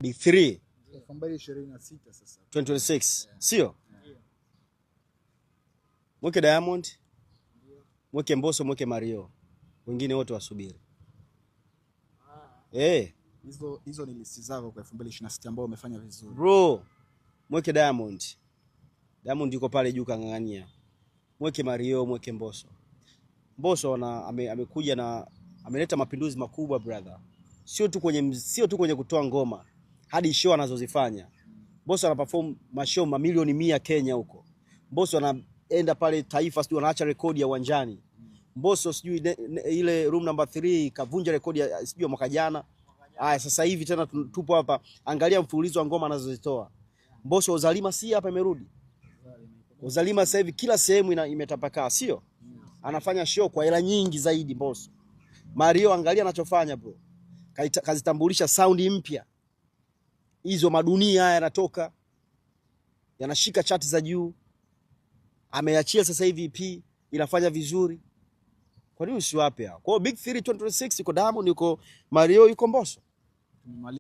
Big 3 2026 sasa. 2026, sio? Mweke Diamond, mweke Mbosso, mweke Mario, wengine wote wasubiri. Eh, Hizo ni listi zako kwa 2026 ambao umefanya vizuri. Bro, mweke Diamond. Diamond yuko pale juu kang'ang'ania. Mweke Mario, mweke Mbosso. Mbosso amekuja na ameleta mapinduzi makubwa, brother. Sio tu kwenye kutoa ngoma, hadi show anazozifanya. Mbosso ana perform mashow mamilioni 100 Kenya huko. Mbosso anaenda pale Taifa, sijui anaacha rekodi ya uwanjani. Mbosso sijui ile Room Number 3 kavunja rekodi ya sijui ya mwaka jana. Aya, sasa hivi tena tupo hapa, angalia mfululizo wa ngoma anazozitoa. Mbosso Ozalima si hapa imerudi. Ozalima sasa hivi kila sehemu imetapakaa, sio? Anafanya show kwa hela nyingi zaidi Mbosso. Mario, angalia anachofanya, bro. Kazitambulisha sound mpya. Hizo madunia haya yanatoka. Yanashika chati za juu. Ameachia sasa hivi EP inafanya vizuri. Kwa nini usiwape hao? Kwa hiyo Big 3 2026 yuko Diamond, yuko Mario, yuko Mbosso. Tumemaliza.